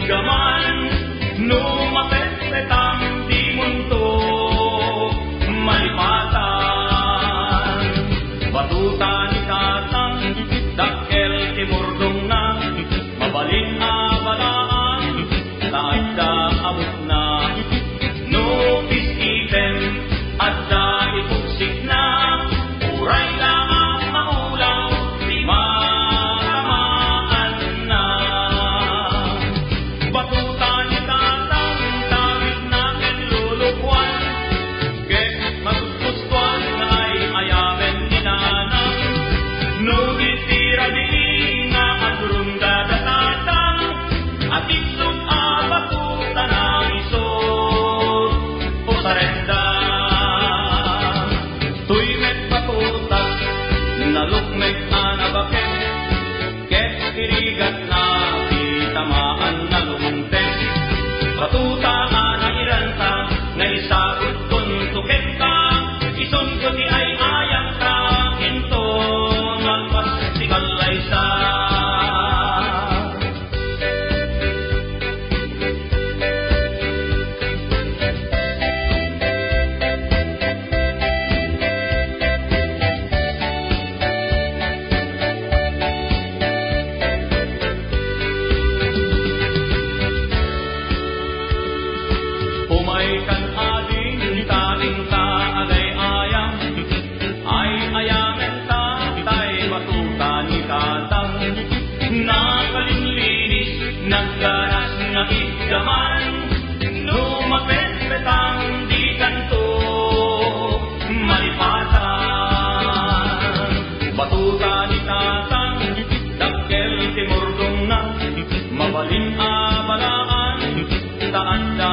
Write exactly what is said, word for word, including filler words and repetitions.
Gaman no mapetpetang dimonto malipatan, batuta ni Tatang, dakkel ti murdongna, mabalin a balaan, ta adda abutna. No pis-item, adda ipugsigna, uray la a maulaw ti matamaanna. Batuta ni Tatang, tawidna ken lulukuan, ket magustuan nga ay-ayamen ni Nanang. No iti rabii nga agrumda da Tatang, atiksot a batuta na isu usarenda. Toy met batuta, nalukmek a nabaket, ket irigatna ti tamaan na lumtek. Batuta a nairanta, nga isagudkon to kenka, isunko ti ay-ayamta, inton malpas ti kallaysa. Umay kan ading ta inta agay-ayam, ay-ayamen ta tay batuta ni Tatang. Nakalinlinis, nagganas nga iddaman, no mapetpetang di kanto malipatan. Batuta ni Tatang, dakkel ti murdongna, mabalin a balaan, ta adda